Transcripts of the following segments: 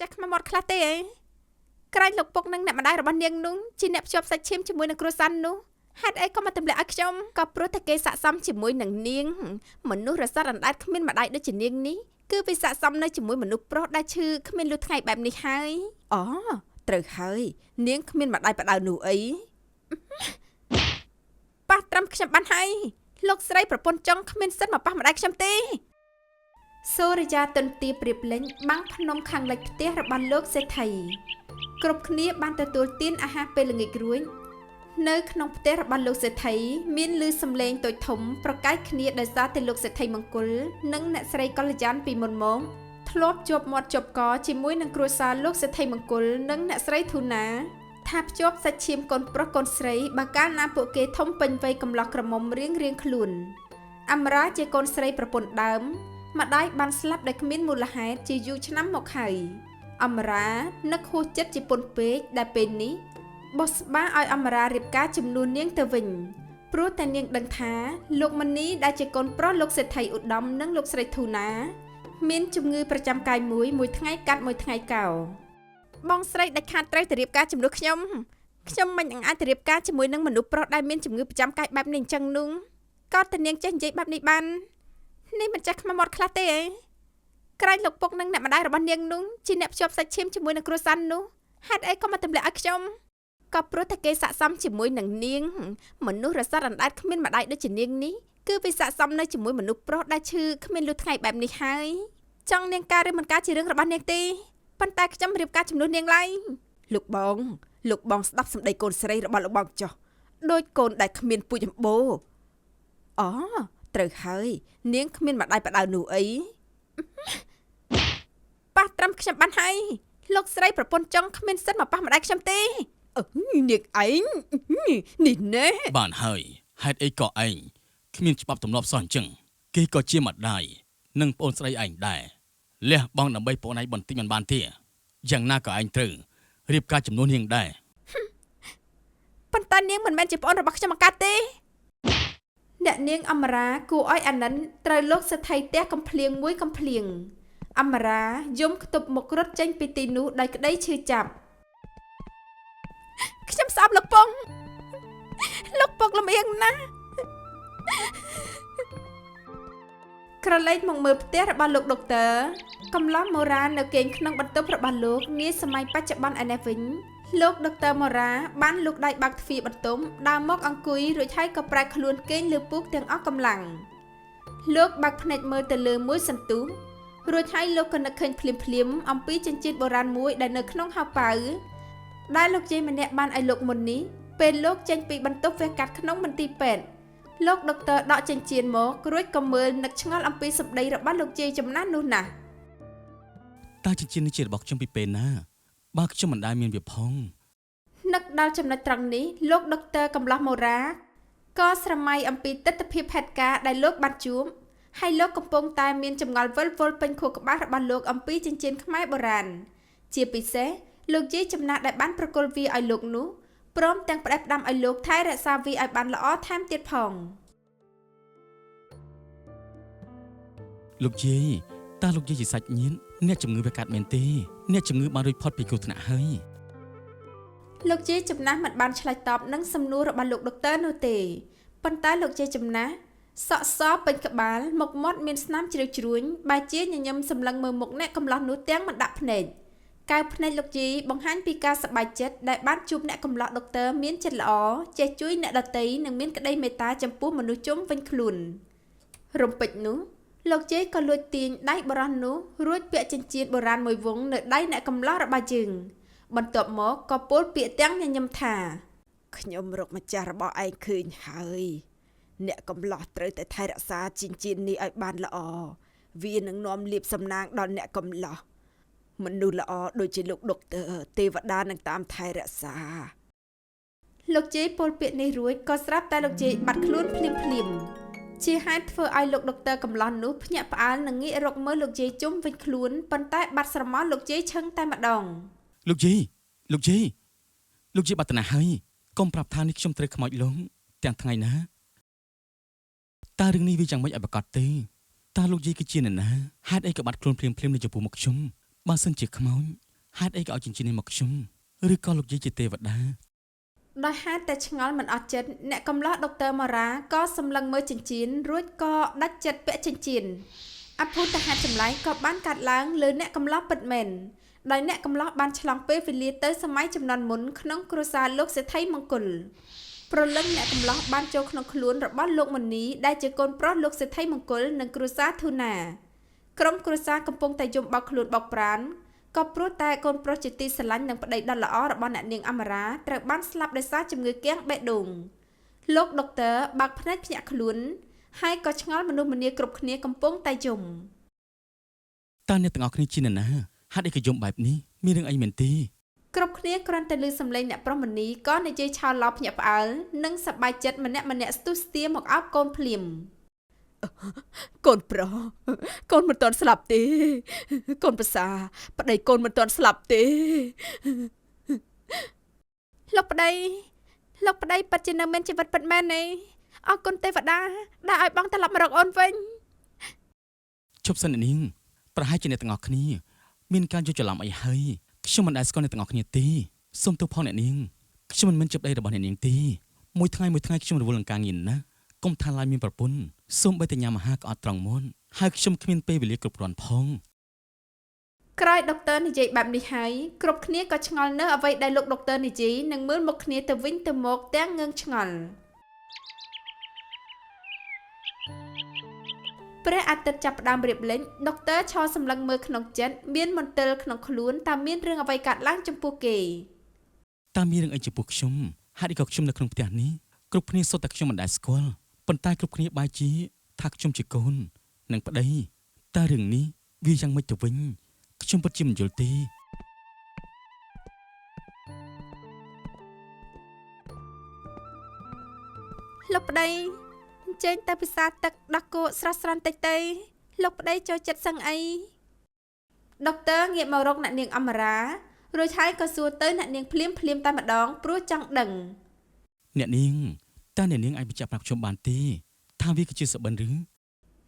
ចេះខ្មាស់មាត់ខ្លះទេអីក្រែងលោកពុកនិងអ្នកម្ដាយរបស់នាងនោះជាអ្នកភ្ជាប់សាច់ឈាមជាមួយនឹងគ្រួសារនោះហេតុអីក៏មកទម្លាក់ឲ្យខ្ញុំក៏ព្រោះតែគេស័ក្តិសមជាមួយនឹងនាងមនុស្សរស័តអណ្ដែតគ្មានម្ដាយដូចជានាងនេះគឺវាស័ក្តិសមនៅជាមួយមនុស្សប្រុសដែលឈឺគ្មានលុះថ្ងៃបែបនេះហើយអូត្រូវហើយនាងគ្មានម្ដាយបដៅនោះអីប៉ះត្រឹមខ្ញុំបានហើយលោកស្រីប្រពន្ធចុងគ្មានសិទ្ធិមកប៉ះម្ដាយខ្ញុំទេសូរិយាទន្ទាព្រៀបលេងបាំងភ្នំខាងលិចផ្ទះរបស់លោកសេដ្ឋីគ្រប់គ្នាបានទទួលទានអាហារពេលល្ងាចរួចនៅក្នុងផ្ទះរបស់លោកសេដ្ឋីមានឮសំឡេងតូចធំប្រកែកគ្នាដោយសារតែលោកសេដ្ឋីមង្គលនិងអ្នកស្រីកល្យានពីមុនមកធ្លាប់ជាប់មាត់ជាប់កជាមួយនឹងគ្រួសារលោកសេដ្ឋីមង្គលនិងអ្នកស្រីធូណាថាភ្ជាប់សាច់ឈាមកូនប្រុសកូនស្រីបើកាលណាពួកគេធំពេញវ័យកំឡោះក្រមុំរៀងៗខ្លួនអមរាជាកូនស្រីប្រពន្ធដើមម្ដាយបានស្លាប់ដោយគ្មានមូលហេតុជាយូរឆ្នាំមកហើយអមរានឹកហួសចិត្តជាពន់ពេកដែលពេលនេះបុស្បាឲ្យអមរារៀបការជំនួសនាងទៅវិញព្រោះតែនាងដឹងថាលោកមនីដែលជាកូនប្រុសលោកសេដ្ឋីឧត្តមនិងលោកស្រីធូណាមានជំងឺប្រចាំកាយមួយមួយថ្ងៃកាត់មួយថ្ងៃកោបងស្រីដាច់ខាតត្រូវតែរៀបការជំនួសខ្ញុំខ្ញុំមិននឹងអាចទៅរៀបការជាមួយនឹងមនុស្សប្រុសដែលមានជំងឺប្រចាំកាយបែបនេះអញ្ចឹងនោះក៏តែនាងចេះនិយាយបែបនេះបាននេះមិនចេះខ្មាស់មាត់ខ្លះទេអីក្រែងលោកពុកនិងអ្នកម្ដាយរបស់នាងនោះជាអ្នកភ្ជាប់សាច់ឈាមជាមួយនឹងគ្រួសារនោះហេតុអីក៏មកទម្លាក់ឲ្យខ្ញុំក៏ព្រោះតែគេស័ក្តិសមជាមួយនឹងនាងមនុស្សរស័តអណ្ដែតគ្មានម្ដាយដូចជានាងនេះគឺវាស័ក្តិសមនៅជាមួយមនុស្សប្រុសដែលឈឺគ្មានលុះថ្ងៃបែបនេះហើយចង់នាងការឬមិនការជារឿងរបស់នាងទេប៉ុន្តែខ្ញុំរៀបការជំនួសនាងឡើយលោកបងលោកបងស្ដាប់សម្ដីកូនស្រីរបស់លោកបងចុះដូចកូនដែលគ្មានពូជអម្បូរអូត្រូវហើយនាងគ្មានម្ដាយបដៅនោះអីប៉ះត្រឹមខ្ញុំបានហើយលោកស្រីប្រពន្ធចុងគ្មានសិទ្ធិមកប៉ះម្ដាយខ្ញុំទេអឺនាងឯងនេះណែ បានហើយហេតុអីក៏ឯងគ្មានច្បាប់ទម្លាប់សោះអញ្ចឹងគេក៏ជាម្ដាយនិងប្អូនស្រីឯងដែរលះបង់ដើម្បីប្អូនឯងបន្តិចមិនបានទេយ៉ាងណាក៏ឯងត្រូវរៀបការចំនួននាងដែរ ប៉ុន្តែនាងមិនមែនជាប្អូនរបស់ខ្ញុំអង្កើតទេអ្នកនាងអមរាគួរឲ្យអាណិនត្រូវលោកសេដ្ឋីផ្ទះកំភ្លៀងមួយកំភ្លៀងអមរាយំខ្ទប់មុខរត់ចេញពីទីនោះដោយក្តីឈឺចាប់ខ្ញុំស្អប់លោកពងលោកពុកលំអៀងណាស់ក្រឡេកមកមើលផ្ទះរបស់លោកដុកទ័រកំឡោះម៉ូរ៉ានៅគេងក្នុងបន្ទប់របស់លោកនាសម័យបច្ចុប្បន្នឯនេះវិញលោកដុកទ័រម៉ូរ៉ាបានលូកដៃបើកទ្វារបន្ទប់ដើរមកអង្គុយរួចហើយក៏ប្រែខ្លួនគេងលើពូកទាំងអស់កម្លាំងលោកបើកភ្នែកមើលទៅលើមួយសន្ទុះរួចហើយលោកក៏នឹកឃើញភ្លាមៗអំពីចិញ្ចៀនបុរាណមួយដែលនៅក្នុងហោប៉ៅដែលលោកយាយម្នាក់បានឲ្យលោកមុននេះពេលលោកចេញពីបន្ទប់វះកាត់ក្នុងមន្ទីរពេទ្យលោកដុកទ័រដកចិញ្ចៀនមករួចក៏មើលនឹកឆ្ងល់អំពីសម្ដីរបស់លោកយាយចំណាស់នោះណាស់ តើចិញ្ចៀននេះជារបស់ខ្ញុំពីពេលណាបើខ្ញុំមិនដែលមានវាផង នឹកដល់ចំណុចត្រង់នេះលោកដុកទ័រកំឡោះម៉ូរ៉ាក៏ស្រមៃអំពីទិដ្ឋភាពហេតុការណ៍ដែលលោកបានជួបហើយលោកកំពុងតែមានចម្ងល់វិលវល់ពេញខួរក្បាលរបស់លោកអំពីចិញ្ចៀនខ្មែរបុរាណជាពិសេសលោកយាយចំណាស់ដែលបានប្រគល់វាឲ្យលោកនោះព្រមទាំងផ្ដែផ្ដាំឲ្យលោកថែរក្សាវាឲ្យបានល្អថែមទៀតផង លោកយាយតើលោកយាយជាសាច់ញាតិអ្នកជំងឺវាកាត់មែនទេអ្នកជំងឺបានរួចផុតពីគ្រោះថ្នាក់ហើយ លោកយាយចំណាស់មិនបានឆ្លើយតបនឹងសំណួររបស់លោកដុកទ័រនោះទេប៉ុន្តែលោកយាយចំណាស់សក់សពេញក្បាលមុខមាត់មានស្នាមជ្រីវជ្រួញបែរជាញញឹមសម្លឹងមើលមុខអ្នកកំឡោះនោះទាំងមិនដាក់ភ្នែកកែវភ្នែកលោកយាយបង្ហាញពីការសប្បាយចិត្តដែលបានជួបអ្នកកំឡោះដុកទ័រមានចិត្តល្អចេះជួយអ្នកដទៃនិងមានក្តីមេត្តាចំពោះមនុស្សជុំវិញខ្លួនរំពេចនោះលោកយាយក៏លួចទាញដៃបុរសនោះរួចពាក់ចិញ្ចៀនបុរាណមួយវង់នៅដៃអ្នកកំឡោះរបស់យើងបន្ទាប់មកក៏ពោលពាក្យទាំងញញឹមថាខ្ញុំរកម្ចាស់របស់ឯងឃើញហើយអ្នកកំឡោះត្រូវតែថែរក្សាចិញ្ចៀននេះឲ្យបានល្អវានឹងនាំលាភសំណាងដល់អ្នកកំឡោះមនុស្សល្អដូចជាលោកដុកទ័រទេវតានឹងតាមថែរក្សាលោកយាយពោលពាក្យនេះរួចក៏ស្រាប់តែលោកយាយបាត់ខ្លួនភ្លាមភ្លាមៗជាហេតុធ្វើឲ្យលោកដុកទ័រកំឡោះនោះភ្ញាក់ផ្អើលនិងងាករកមើលលោកយាយជុំវិញខ្លួនប៉ុន្តែបាត់ស្រមោលលោកយាយឈឹងតែម្ដង លោកយាយលោកយាយលោកយាយបាត់តាណាហើយកុំប្រាប់ថានេះខ្ញុំត្រូវខ្មោចលងទាំងថ្ងៃណាតើរឿងនេះវាយ៉ាងម៉េចឲ្យប្រកាសទេតើលោកយាយគឺជាអ្នកណាហេតុអីក៏បាត់ខ្លួនភ្លាមៗនៅចំពោះមុខខ្ញុំបើសិនជាខ្មោច ហេតុអីក៏ឲ្យចិញ្ចៀននេះមកខ្ញុំឬក៏លោកយាយជាទេវតា ដោយហេតុតែឆ្ងល់មិនអស់ចិត្តអ្នកកំឡោះដុកទ័រម៉ូរ៉ាក៏សម្លឹងមើលចិញ្ចៀនរួចក៏ដាច់ចិត្តពាក់ចិញ្ចៀនអភូតហេតុចម្លែកក៏បានកាត់ឡើងលើអ្នកកំឡោះពិតមែនដោយអ្នកកំឡោះបានឆ្លងពេលវេលាទៅសម័យចំនួនមុនក្នុងគ្រួសារលោកសេដ្ឋីមង្គលព្រលឹងអ្នកកំឡោះបានចូលក្នុងខ្លួនរបស់លោកមុនីដែលជាកូនប្រុសលោកសេដ្ឋីមង្គលនិងគ្រួសារធូណាក្រុមគ្រួសារកំពុងតែយំបោកខ្លួនបោកប្រានក៏ព្រោះតែកូនប្រុសជាទីស្រឡាញ់និងប្តីដ៏ល្អរបស់អ្នកនាងអមរាត្រូវបានស្លាប់ដោយសារជំងឺគាំងបេះដូងលោកដុកទ័របើកភ្នែកភ្ញាក់ខ្លួនហើយក៏ឆ្ងល់មនុស្សម្នាគ្រប់គ្នាកំពុងតែយំ តើអ្នកទាំងអស់គ្នាជានរណាហេតុអីក៏យំបែបនេះមានរឿងអីមែនទេ គ្រប់គ្នាគ្រាន់តែឮសំឡេងអ្នកប្រុសមនីក៏និយាយឆោឡោភ្ញាក់ផ្អើលនិងសប្បាយចិត្តម្នាក់ៗស្ទុះស្ទាមកអោបកូនភ្លាមកូនប្រុសកូនមិនទាន់ស្លាប់ទេកូនប្រសាប្តីកូនមិនទាន់ស្លាប់ទេលោកប្តីលោកប្តីពិតជានៅមានជីវិតពិតមែនទេអរគុណទេវតាដែលឲ្យបងត្រឡប់មករកអូនវិញ ជប់សិនអ្នកនាងប្រហែលជាអ្នកទាំងអស់គ្នាមានការយល់ច្រឡំអីហើយខ្ញុំមិនដែលស្គាល់អ្នកទាំងអស់គ្នាទេសូមទោសផងអ្នកនាងខ្ញុំមិនមែនជាប្តីរបស់អ្នកនាងទេមួយថ្ងៃមួយថ្ងៃខ្ញុំរវល់នឹងការងារណាស់កុំថាឡើយមានប្រពន្ធសូម្បីតែញ៉ាំអាហារក៏អត់ត្រង់មុនហើយខ្ញុំគ្មានពេលវេលាគ្រប់គ្រាន់ផង ក្រោយដុកទ័រនិយាយបែបនេះហើយគ្រប់គ្នាក៏ឆ្ងល់នៅអ្វីដែលលោកដុកទ័រនិយាយនិងមើលមុខគ្នាទៅវិញទៅមកទាំងងឿងឆ្ងល់ព្រះអាទិត្យចាប់ផ្ដើមរៀបលេចដុកទ័រឈរសម្លឹងមើលក្នុងចិត្តមានមន្ទិលក្នុងខ្លួនតើមានរឿងអ្វីកើតឡើងចំពោះគេ តើមានរឿងអីចំពោះខ្ញុំហេតុអីក៏ខ្ញុំនៅក្នុងផ្ទះនេះគ្រប់គ្នាសុទ្ធតែខ្ញុំមិនដែលស្គាល់ប៉ុន្តែគ្រប់គ្នាបែរជាថាខ្ញុំជាកូននិងប្តីតើរឿងនេះវាយ៉ាងម៉េចទៅវិញខ្ញុំពិតជាមិនយល់ទេ លោកប្តីអញ្ជើញទៅពិសាទឹកដោះគោស្រស់ស្រាន់តិចទៅលោកប្តីចូលចិត្តសឹងអីដុកទ័រងាកមករកអ្នកនាងអមរារួចហើយក៏សួរទៅអ្នកនាងភ្លាមភ្លាមតែម្ដងព្រោះចង់ដឹង អ្នកនាងតើអ្នកនាងអាចបញ្ជាក់ប្រាប់ខ្ញុំបានទេថាវាគឺជាសុបិនឬ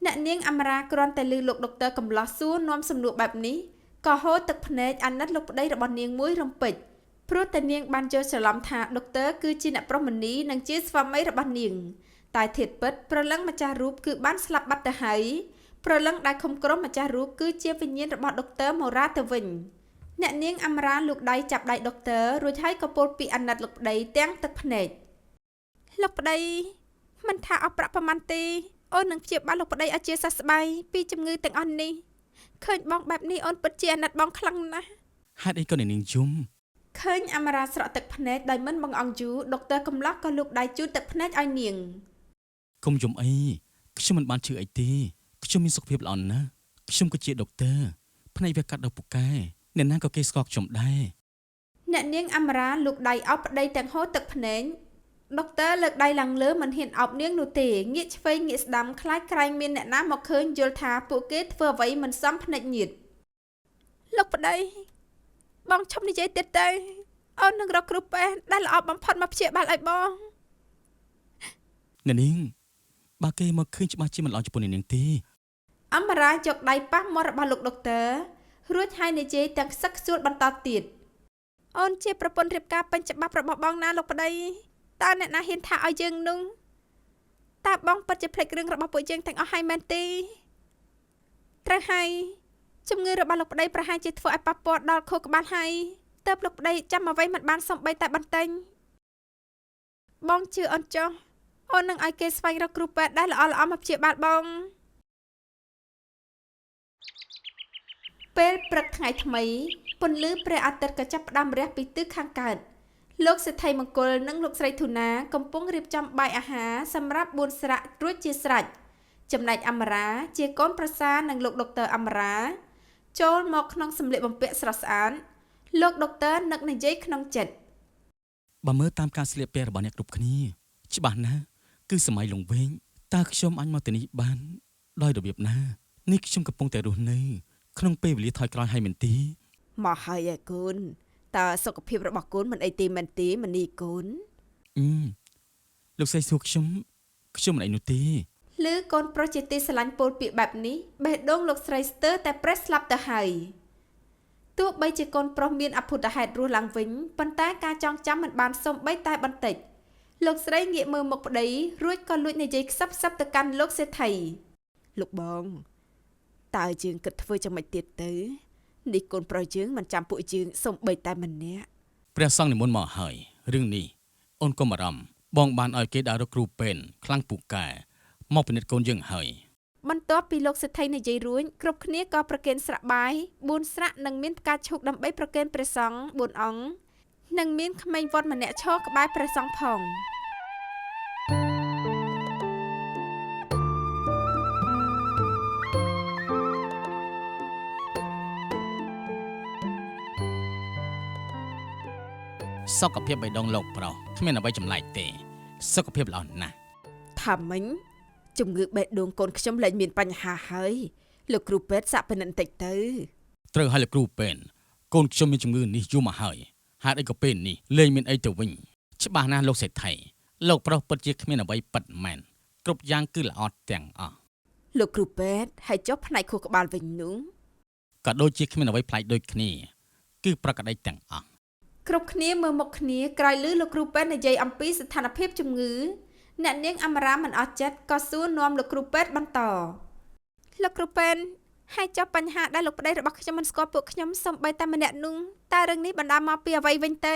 អ្នកនាងអមរាគ្រាន់តែឮលោកដុកទ័រកំឡោះសួរនាំសំណួរបែបនេះក៏ហូរទឹកភ្នែកអាណិតលោកប្តីរបស់នាងមួយរំពេចព្រោះតែនាងបានយល់ច្រឡំថាដុកទ័រគឺជាអ្នកប្រុសមនីនិងជាស្វាមីរបស់នាងតែធាតុពិតព្រលឹងម្ចាស់រូបគឺបានស្លាប់បាត់ទៅហើយព្រលឹងដែលឃុំក្រុមម្ចាស់រូបគឺជាវិញ្ញាណរបស់ដុកទ័រម៉ូរ៉ាទៅវិញអ្នកនាងអមរាលូកដៃចាប់ដៃដុកទ័ររួចហើយក៏ពោលពាក្យអាណិតលោកប្តីទាំងទឹកភ្នែកលោកប្តីមិនថាអស់ប្រាក់ប្រមាណទេ អូននឹងព្យាបាលលោកប្តីឲ្យជាសះស្បើយពីជំងឺទាំងអស់នេះឃើញបងបែបនេះអូនពិតជាអាណិតបងខ្លាំងណាស់ ហេតុអីក៏អ្នកនាងយំ ឃើញអមរាស្រក់ទឹកភ្នែកដោយមិនបង្អង់យូរដុកទ័រកំឡោះក៏លូកដៃជូតទឹកភ្នែកឲ្យនាង កុំយំអីខ្ញុំមិនបានឈឺអីទេខ្ញុំមានសុខភាពល្អណាស់ខ្ញុំក៏ជាដុកទ័រផ្នែកវះកាត់ដ៏ពូកែអ្នកណាក៏គេស្គាល់ខ្ញុំដែរ អ្នកនាងអមរាលូកដៃអោបប្តីទាំងហូរទឹកភ្នែកដុកទ័រលើកដៃឡើងលើមិនហ៊ានអោបនាងនោះទេងាកឆ្វេងងាកស្ដាំខ្លាចក្រែងមានអ្នកណាមកឃើញយល់ថាពួកគេធ្វើអ្វីមិនសមភ្នែកញាតលោកប្តីបងឈប់និយាយទៀតទៅអូននឹងរកគ្រូពេទ្យដែលល្អបំផុតមកព្យាបាលឲ្យបង អ្នកនាងបើគេមកឃើញច្បាស់ជាមិនល្អចំពោះអ្នកនាងទេ អមរាយកដៃប៉ះមាត់របស់លោកដុកទ័ររួចហើយនិយាយទាំងខ្សឹកខ្សួលបន្តទៀតអូនជាប្រពន្ធរៀបការពេញច្បាប់របស់បងណាលោកប្តីតើអ្នកណាហ៊ានថាឲ្យយើងនោះតើបងពិតជាភ្លេចរឿងរបស់ពួកយើងទាំងអស់ហើយមែនទេត្រូវហើយជំងឺរបស់លោកប្តីប្រហែលជាធ្វើឲ្យប៉ះពាល់ដល់ខួរក្បាលហើយទើបលោកប្តីចាំអ្វីមិនបានសំបីតែបន្តិចបងជឿអូនចុះអូននឹងឲ្យគេស្វែងរកគ្រូពេទ្យដែលល្អៗមកព្យាបាលបង ពេលព្រឹកថ្ងៃថ្មីពន្លឺព្រះអាទិត្យក៏ចាប់ផ្ដើមរះពីទិសខាងកើតលោកសេដ្ឋីមង្គលនិងលោកស្រីធូណាកំពុងរៀបចំបាយអាហារសម្រាប់បួនស្រាក់រួចជាស្រេចចំណែកអមរាជាកូនប្រសានិងលោកដុកទ័រអមរាចូលមកក្នុងសម្លៀកបំពាក់ស្រស់ស្អាតលោកដុកទ័រនឹកនិយាយក្នុងចិត្ត បើមើលតាមការស្លៀកពាក់របស់អ្នកគ្រប់គ្នាច្បាស់ណាស់គឺសម័យលង្វែងតើខ្ញុំអាចមកទីនេះបានដោយរបៀបណានេះខ្ញុំកំពុងតែរស់នៅក្នុងពេលវេលាថយក្រោយហើយមែនទេ មកហើយឯកូនតើសុខភាពរបស់កូនមិនអីទេមែនទេមនីកូន អឺលោកស្រីសួរខ្ញុំខ្ញុំមិនអីនោះទេ ឮកូនប្រុសជាទីស្រឡាញ់ពោលពាក្យបែបនេះបេះដូងលោកស្រីស្ទើរតែប្រេះស្លាប់ទៅហើយ ទោះបីជាកូនប្រុសមានអភូតហេតុរស់ឡើងវិញប៉ុន្តែការចងចាំមិនបានសូម្បីតែបន្តិចលោកស្រីងាកមើលមុខប្តីរួចក៏លួចនិយាយខ្សឹបៗទៅកាន់លោកសេដ្ឋី លោកបងតើយើងគិតធ្វើយ៉ាងម៉េចទៀតទៅនេះកូនប្រុសយើងមិនចាំពួកយើងសូម្បីតែម្នាក់ ព្រះសង្ឃនិមន្តមកហើយរឿងនេះអូនកុំបារម្ភបងបានឲ្យគេដើររកគ្រូពេទ្យខ្លាំងពូកែមកពិនិត្យកូនយើងហើយ បន្ទាប់ពីលោកសេដ្ឋីនិយាយរួចគ្រប់គ្នាក៏ប្រគេនស្រាក់បាយ4ស្រាក់និងមានផ្កាឈូកដើម្បីប្រគេនព្រះសង្ឃ4អង្គនិងមានក្មេងវត្តម្នាក់ឈរក្បែរព្រះសង្ឃផង សុខភាពបេះដូងលោកប្រុសគ្មានអ្វីចម្លែកទេសុខភាពល្អណាស់ ថាមិញជំងឺបេះដូងកូនខ្ញុំលែងមានបញ្ហាហើយលោកគ្រូពេទ្យសាកពិនិត្យបន្តិចទៅ ត្រូវឲ្យលោកគ្រូពេទ្យកូនខ្ញុំមានជំងឺនេះយូរមកហើយហេតុអីក៏ពេលនេះលែងមានអីទៅវិញច្បាស់ណាស់លោកសេដ្ឋីលោកប្រុសពិតជាគ្មានអ្វីពិតមែនគ្រប់យ៉ាងគឺល្អទាំងអស់ លោកគ្រូពេទ្យហើយចុះផ្នែកខួរក្បាលវិញនោះ ក៏ដូចជាគ្មានអ្វីប្លែកដូចគ្នាគឺប្រក្រតីទាំងអស់ គ្រប់គ្នាមើលមុខគ្នាក្រោយឮលោកគ្រូពេទ្យនិយាយអំពីស្ថានភាពជំងឺអ្នកនាងអមរាមិនអស់ចិត្តក៏សួរនាំលោកគ្រូពេទ្យបន្តលោកគ្រូពេទ្យហើយចុះបញ្ហាដែលលោកប្តីរបស់ខ្ញុំមិនស្គាល់ពួកខ្ញុំសូម្បីតែម្នាក់នោះតើរឿងនេះបណ្ដាលមកពីអ្វីវិញទៅ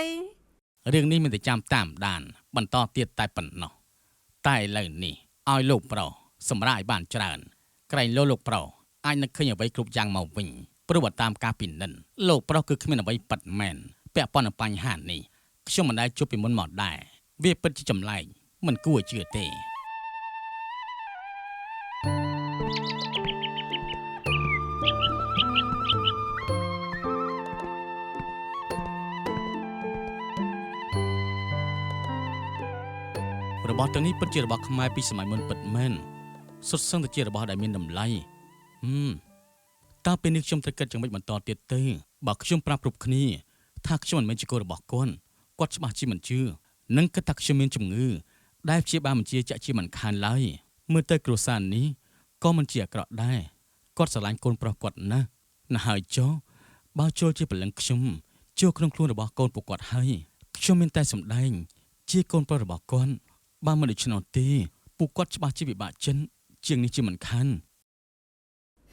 រឿងនេះមានតែចាំតាមដានបន្តទៀតតែប៉ុណ្ណោះតែឥឡូវនេះឲ្យលោកប្រុសសម្រាប់ឲ្យបានច្រើនក្រែងលោលោកប្រុសអាចនឹងឃើញអ្វីគ្រប់យ៉ាងមកវិញព្រោះបើតាមការពិនិត្យលោកប្រុសគឺគ្មានអ្វីពិតមែនពាក់ព័ន្ធនឹងបញ្ហានេះខ្ញុំមិនដែលជួបពីមុនមកដែរវាពិតជាចម្លែកមិនគួរឲ្យជឿទេរបស់ទាំងនេះពិតជារបស់ខ្មែរពីសម័យមុនពិតមែនសុទ្ធសឹងតែជារបស់ដែលមានតម្លៃហឹមតើពេលនេះខ្ញុំត្រូវគិតយ៉ាងម៉េចបន្តទៀតទៅបើខ្ញុំប្រាប់គ្រប់គ្នាថាខ្ញុំមិនមែនជាកូនរបស់គាត់គាត់ច្បាស់ជាមិនជឿនិងគិតថាខ្ញុំមានជំងឺដែលព្យាបាលមិនជាចាក់ជាមិនខានឡើយមើលទៅគ្រួសារនេះក៏មិនជាអាក្រក់ដែរគាត់ស្រឡាញ់កូនប្រុសគាត់ណាស់ណាស់ហើយចុះបើចូលជាព្រលឹងខ្ញុំចូលក្នុងខ្លួនរបស់កូនពួកគាត់ហើយខ្ញុំមានតែសម្ដែងជាកូនប្រុសរបស់គាត់ បើមិនដូច្នោះទេពួកគាត់ច្បាស់ជាពិបាកចិនជាងនេះជាមិនខាន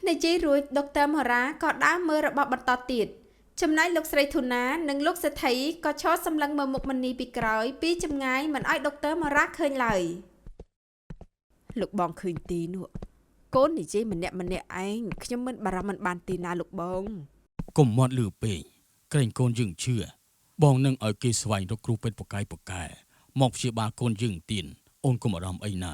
និយាយរួចដុកទ័រមូរ៉ាក៏ដើរមើលរបស់បន្តទៀតចំណែកលោកស្រីធូណានិងលោកសេដ្ឋីក៏ឈរសម្លឹងមើលមុខមនីពីក្រោយពីចម្ងាយមិនឲ្យដុកទ័រមូរ៉ាឃើញឡើយ លោកបងឃើញទីនោះកូននិយាយម្នាក់ម្នាក់ឯងខ្ញុំមិនបារម្ភមិនបានទីណាលោកបង កុំមាត់លឺពេកក្រែងកូនយើងជឿបងនឹងឲ្យគេស្វែងរកគ្រូពេទ្យពូកែពូកែមកព្យាបាលកូនយើងទៀនអូនកុំអារម្មណ៍អីណា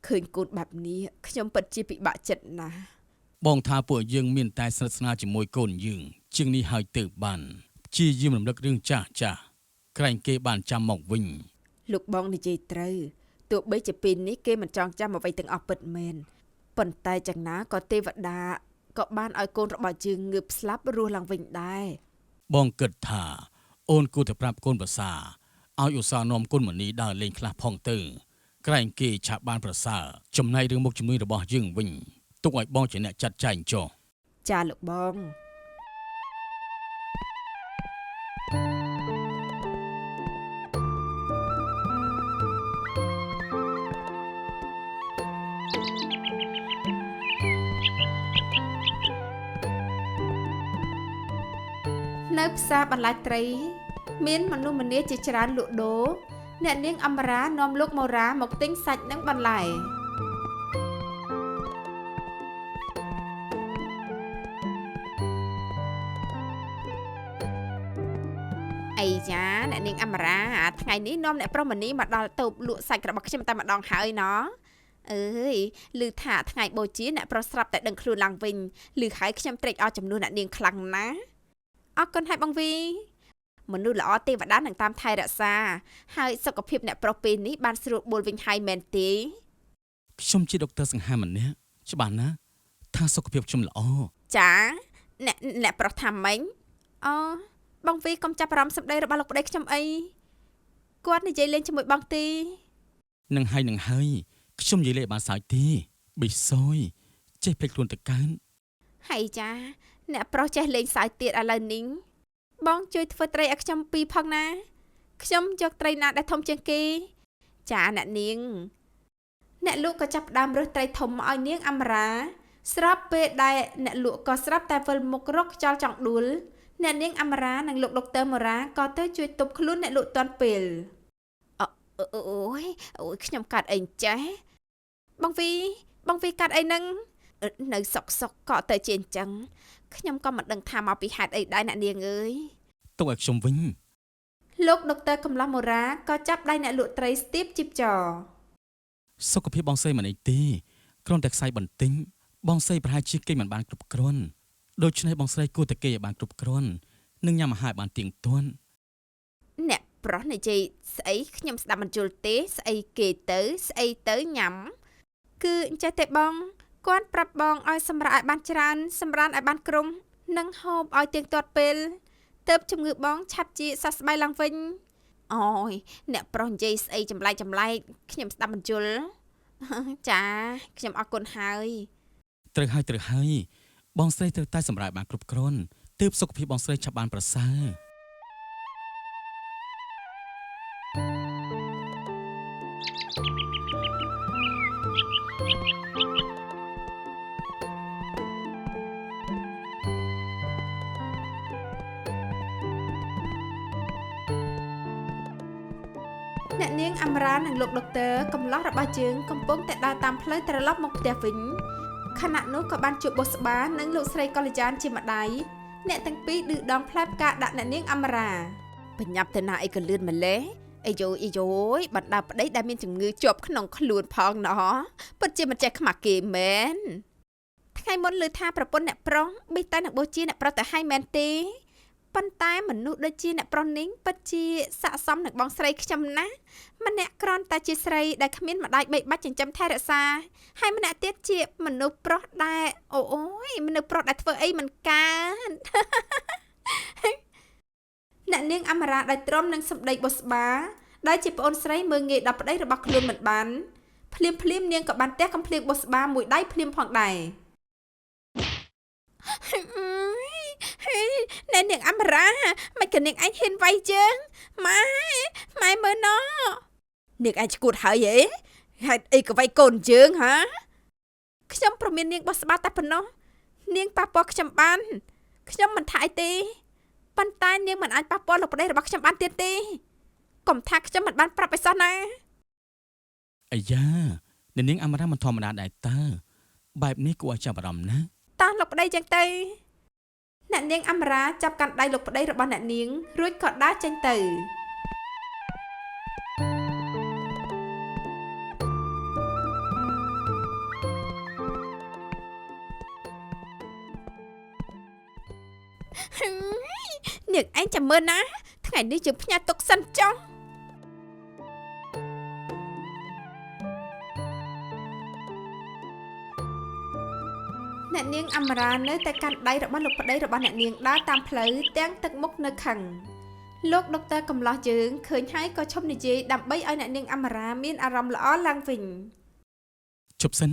ឃើញកូនបែបនេះខ្ញុំពិតជាពិបាកចិត្តណាស់ បងថាពួកយើងមានតែស្និទ្ធស្នាលជាមួយកូនយើងជាងនេះហើយទៅបានព្យាយាមរំលឹករឿងចាស់ចាស់ក្រែងគេបានចាំមកវិញ លោកបងនិយាយត្រូវទោះបីជាពេលនេះគេមិនចង់ចាំអ្វីទាំងអស់ពិតមែនប៉ុន្តែយ៉ាងណាក៏ទេវតាក៏បានឲ្យកូនរបស់យើងងើបស្លាប់រស់ឡើងវិញដែរ បងគិតថាអូនគួរតែប្រាប់កូនប្រសាឲ្យឧស្សាហ៍នាំកូនមនីដើរលេងខ្លះផងទៅក្រែងគេឆាប់បានប្រសើរចំណែករឿងមុខជំនួយរបស់យើងវិញទុកឲ្យបងជាអ្នកចាត់ចែងចុះ ចាលោកបង នៅផ្សារបន្លែត្រី មានមនុស្សម្នាជាច្រើនលក់ដូរអ្នកនាងអមរានាំលោកមូរ៉ាមកទិញសាច់និងបន្លែអីចាអ្នកនាងអមរាថ្ងៃនេះនាំអ្នកប្រុសមនីមកដល់តូបលក់សាច់របស់ខ្ញុំតែម្ដងហើយណោះអើយឮថាថ្ងៃបូជាអ្នកប្រុសស្រាប់តែដឹងខ្លួនឡើងវិញឮហើយខ្ញុំត្រេកអរជំនួសអ្នកនាងខ្លាំងណាស់អរគុណហើយបងវីមនុស្សល្អទេវតានឹងតាមថែរក្សាហើយសុខភាពអ្នកប្រុសពេលនេះបានស្រួលបួលវិញហើយមែនទេ ខ្ញុំជាដុកទ័រសង្ហាម្នាក់ច្បាស់ណាស់ថាសុខភាពខ្ញុំល្អ ចាអ្នកអ្នកប្រុសថាម៉េចអូបងវីកុំចាប់អារម្មណ៍សម្ដីរបស់លោកប្តីខ្ញុំអីគាត់និយាយលេងជាមួយបងទី នឹងហើយនឹងហើយខ្ញុំនិយាយលេងឲ្យបានសើចទេប៊ីសយចេះភ្លេចខ្លួនទៅកើន ហើយចា អ្នកប្រុសចេះលេងសើចទៀតឥឡូវនេះបងជួយធ្វើត្រីឲ្យខ្ញុំពីរផងណាខ្ញុំយកត្រីណាដែលធំជាងគេចាអ្នកនាងអ្នកលក់ក៏ចាប់ផ្ដើមរើសត្រីធំមកឲ្យនាងអមរាស្របពេលដែលអ្នកលក់ក៏ស្រាប់តែវិលមុខរកខ្យល់ចង់ដួលអ្នកនាងអមរានិងលោកដុកទ័រម៉ូរ៉ាក៏ទៅជួយទប់ខ្លួនអ្នកលក់ទាន់ពេលអូយអូយខ្ញុំកាត់អីចេះបងវីបងវីកាត់អីហ្នឹងនៅសុកសុកក៏ទៅជាអញ្ចឹងខ្ញុំក៏មិនដឹងថាមកពីហេតុអីដែរអ្នកនាងអើយ ទុកឲ្យខ្ញុំវិញ លោកដុកទ័រកំឡោះម៉ូរ៉ាក៏ចាប់ដៃអ្នកលក់ត្រីស្ទាបជីបចរ សុខភាពបងស្រីមិនអីទេគ្រាន់តែខ្សែបន្ទិញបងស្រីប្រហែលជាគេមិនបានគ្រប់គ្រាន់ដូច្នេះបងស្រីគួរតែគេឲ្យបានគ្រប់គ្រាន់និងញ៉ាំអាហារឲ្យបានទៀងទាត់ អ្នកប្រុសនិយាយស្អីខ្ញុំស្ដាប់មិនយល់ទេស្អីគេទៅស្អីទៅញ៉ាំគឺអញ្ចេះទេបងគាត់ប្រាប់បងឲ្យសម្រាកឲ្យបានច្រើនសម្រានឲ្យបានគ្រប់និងហូបឲ្យទៀងទាត់ពេលទើបជំងឺបងឆាប់ជាសះស្បើយឡើងវិញអូយអ្នកប្រុសនិយាយស្អីចម្លែកចម្លែកខ្ញុំស្ដាប់មិនយល់ ចាខ្ញុំអរគុណហើយ ត្រូវហើយត្រូវហើយបងស្រីត្រូវតែសម្រាកបានគ្រប់គ្រាន់ទើបសុខភាពបងស្រីឆាប់បានប្រសើរ អ្នកនាងអមរានិងលោកដុកទ័រកំឡោះរបស់យើងកំពុងតែដើរតាមផ្លូវត្រឡប់មកផ្ទះវិញខណៈនោះក៏បានជួបបុស្បានិងលោកស្រីកល្យានជាម្ដាយអ្នកទាំងពីរឌឺដងផ្លែផ្កាដាក់អ្នកនាងអមរាបញ្ញាប់ទៅណាអីក៏លឿនម្លេះអាយយអាយយបណ្ដាប្តីដែលមានជំងឺជាប់ក្នុងខ្លួនផងណោះពិតជាមិនចេះខ្មាស់គេមែនថ្ងៃមុនឮថាប្រពន្ធអ្នកប្រុសប៊ីតែនឹងបូជាអ្នកប្រុសទៅឲ្យមែនទេប៉ុន្តែមនុស្សដូចជាអ្នកប្រុសនេះពិតជាស័ក្តិសមនឹងបងស្រីខ្ញុំណាស់ម្នាក់គ្រាន់តែជាស្រីដែលគ្មានម្ដាយបីបាច់ចិញ្ចឹមថែរក្សាហើយម្នាក់ទៀតជាមនុស្សប្រុសដែលអូយមនុស្សប្រុសដែលធ្វើអីមិនកើត អ្នកនាងអមរាដែលទ្រាំនឹងសម្ដីបុស្បាដែលជាប្អូនស្រីមើលងាយដល់ប្តីរបស់ខ្លួនមិនបានភ្លាមភ្លាមនាងក៏បានទះកំភ្លៀងបុស្បាមួយដៃភ្លាមផងដែរ ណែនាងអមរាមិនក៏នាងឯងហ៊ានវាយជើងម៉ែម៉ែមើលណោនាងឯងឈួតហើយហីហេតុអីក៏វាយកូនជើងហាខ្ញុំប្រមាននាងបោះស្បាតែប៉ុណ្ណោះនាងប៉ះពាល់ខ្ញុំបានខ្ញុំមិនថាអីទេប៉ុន្តែនាងមិនអាចប៉ះពាល់លោកប្តីរបស់ខ្ញុំបានទៀតទេកុំថាខ្ញុំមិនបានប្រាប់ឲ្យសោះណា អាយ៉ាអ្នកនាងអមរាមិនធម្មតាដែរតើបែបនេះគួរឲ្យចាប់អារម្មណ៍ណាស់ តោះលោកប្តីចឹងទៅអ្នកនាងអមរាចាប់កាន់ដៃលោកប្តីរបស់អ្នកនាងរួចក៏ដើរចេញទៅនាងឯងចាំមើលណាថ្ងៃនេះយើងផ្ញើទុកសិនចុះអ្នកនាងអមរានៅតែកាន់ដៃរបស់លោកប្តីរបស់អ្នកនាងដើរតាមផ្លូវទាំងទឹកមុខនៅខឹងលោកដុកទ័រកំឡោះយើងឃើញហើយក៏ឈប់និយាយដើម្បីឲ្យអ្នកនាងអមរាមានអារម្មណ៍ល្អឡើងវិញ ជប់សិន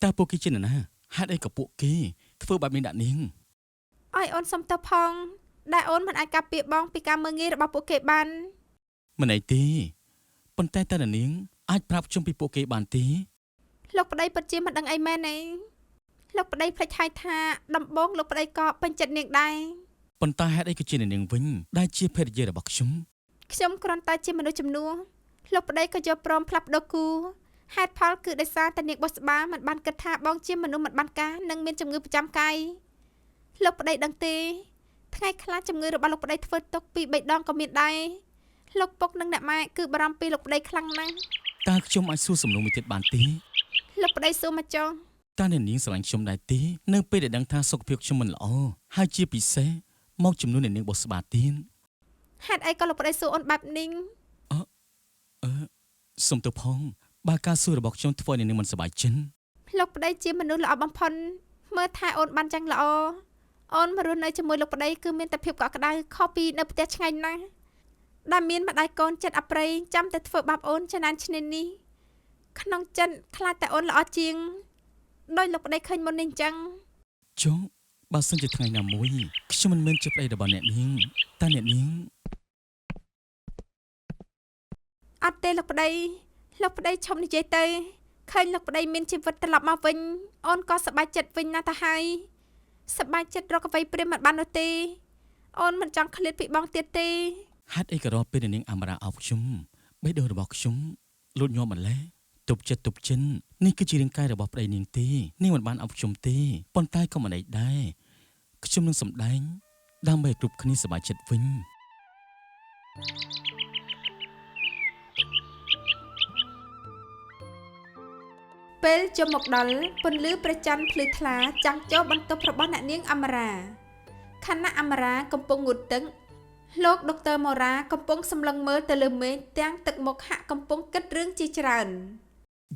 តើពួកគេជានរណាហេតុអីក៏ពួកគេធ្វើបែបនេះដាក់នាង ឲ្យអូនសុំទោសផងដែលអូនមិនអាចការពារបងពីការមើលងាយរបស់ពួកគេបាន មិនអីទេប៉ុន្តែតើអ្នកនាងអាចប្រាប់ខ្ញុំពីពួកគេបានទេ លោកប្តីពិតជាមិនដឹងអីមែនទេលោកប្តីភ្លេចហើយថាដំបូងលោកប្តីក៏ពេញចិត្តនាងដែរ ប៉ុន្តែហេតុអីក៏ជាអ្នកនាងវិញដែលជាភរិយារបស់ខ្ញុំ ខ្ញុំគ្រាន់តែជាមនុស្សជំនួសលោកប្តីក៏យល់ព្រមផ្លាស់ប្ដូរគូហេតុផលគឺដោយសារតែនាងបុស្បាមិនបានគិតថាបងជាមនុស្សមិនបានការនិងមានជំងឺប្រចាំកាយលោកប្តីដឹងទេថ្ងៃខ្លះជំងឺរបស់លោកប្តីធ្វើទុកពី3ដងក៏មានដែរលោកពុកនិងអ្នកម៉ែគឺបារម្ភពីលោកប្តីខ្លាំងណាស់ តើខ្ញុំអាចសួរសំណួរមួយទៀតបានទេ លោកប្តីសួរមកចុះ តើអ្នកនាងស្រឡាញ់ខ្ញុំដែរទេនៅពេលដែលដឹងថាសុខភាពខ្ញុំមិនល្អហើយជាពិសេសមកជំនួសអ្នកនាងបុស្បាទៀត ហេតុអីក៏លោកប្តីសួរអូនបែបនេះ អឺសុំទោសផងបើការសួររបស់ខ្ញុំធ្វើឲ្យអ្នកនាងមិនសប្បាយចិត្ត លោកប្តីជាមនុស្សល្អបំផុតមើលថែអូនបានយ៉ាងល្អអូនមករស់នៅជាមួយលោកប្តីគឺមានតែភាពកក់ក្ដៅខុសពីនៅផ្ទះឆ្ងាយណាស់ដែលមានម្ដាយកូនចិត្តអប្រិយចាំតែធ្វើបាបអូនចំណានឈ្នានីសក្នុងចិត្តខ្លាចតែអូនល្អជាងដោយលោកប្តីឃើញមុននេះអញ្ចឹង ចុះ បើសិនជាថ្ងៃណាមួយខ្ញុំមិនមែនជាប្តីរបស់អ្នកនាងតើអ្នកនាង អត់ទេលោកប្តីលោកប្តីឈប់និយាយទៅឃើញលោកប្តីមានជីវិតត្រឡប់មកវិញអូនក៏សប្បាយចិត្តវិញណាស់ទៅហើយសប្បាយចិត្តរកអ្វីព្រាមមិនបាននោះទេអូនមិនចង់ឃ្លាតពីបងទៀតទេ ហេតុអីក៏រាល់ពេលអ្នកនាងអមរាអោបខ្ញុំបេះដូងរបស់ខ្ញុំលូតញាប់ម្ល៉េះទប់ចិត្តទប់ចិននេះគឺជារាងកាយរបស់ប្តីនាងទេនាងមិនបានអោបខ្ញុំទេប៉ុន្តែក៏មិនអីដែរខ្ញុំនឹងសម្ដែងដើម្បីឲ្យគ្រប់គ្នាសប្បាយចិត្តវិញ ពេលជុំមកដល់ពន្លឺព្រះច័ន្ទភ្លឺថ្លាចាំងចូលបន្ទប់របស់អ្នកនាងអមរាខណៈអមរាកំពុងងូតទឹកលោកដុកទ័រម៉ូរ៉ាកំពុងសម្លឹងមើលទៅលើមេឃទាំងទឹកមុខហាក់កំពុងគិតរឿងជាច្រើន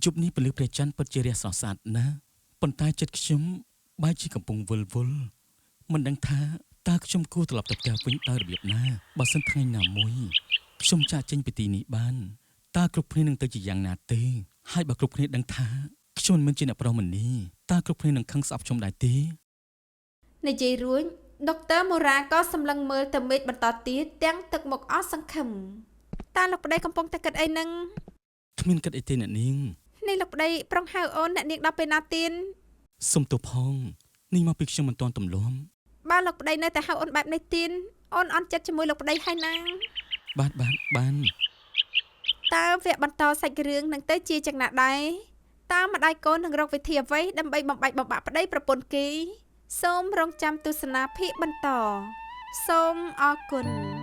យប់នេះពលិព្រះច័ន្ទពិតជារះស្រស់ស្អាតណាស់ប៉ុន្តែចិត្តខ្ញុំបែរជាកំពុងវិលវល់មិនដឹងថាតើខ្ញុំគួរត្រឡប់ទៅផ្ទះវិញដោយរបៀបណាបើសិនថ្ងៃណាមួយខ្ញុំចាកចេញពីទីនេះបានតើគ្រប់គ្នានឹងទៅជាយ៉ាងណាទេហើយបើគ្រប់គ្នាដឹងថាខ្ញុំមិនមែនជាអ្នកប្រុសមនីតើគ្រប់គ្នានឹងខឹងស្អប់ខ្ញុំដែរទេ និយាយរួចដុកទ័រម៉ូរ៉ាក៏សម្លឹងមើលទៅមេឃបន្តទៀតទាំងទឹកមុខអស់សង្ឃឹមតើលោកប្តីកំពុងតែគិតអីនឹង គ្មានគិតអីទេអ្នកនាង នេះលោកប្តីប្រុងហៅអូនអ្នកនាងដល់ពេលណាទៀន សុំទោសផងនេះមកពីខ្ញុំមិនទាន់ទម្លាំ បើលោកប្តីនៅតែហៅអូនបែបនេះទៀនអូនអន់ចិត្តជាមួយលោកប្តីហើយណា បាទបាទបាន តើវគ្គបន្តសាច់រឿងនឹងទៅជាចំណាក់ដែរតើម្ដាយកូននឹងរកវិធីអ្វីដើម្បីបំបែកបំបាក់ប្តីប្រពន្ធគេសូមរងចាំទស្សនាភាគបន្តសូមអរគុណ។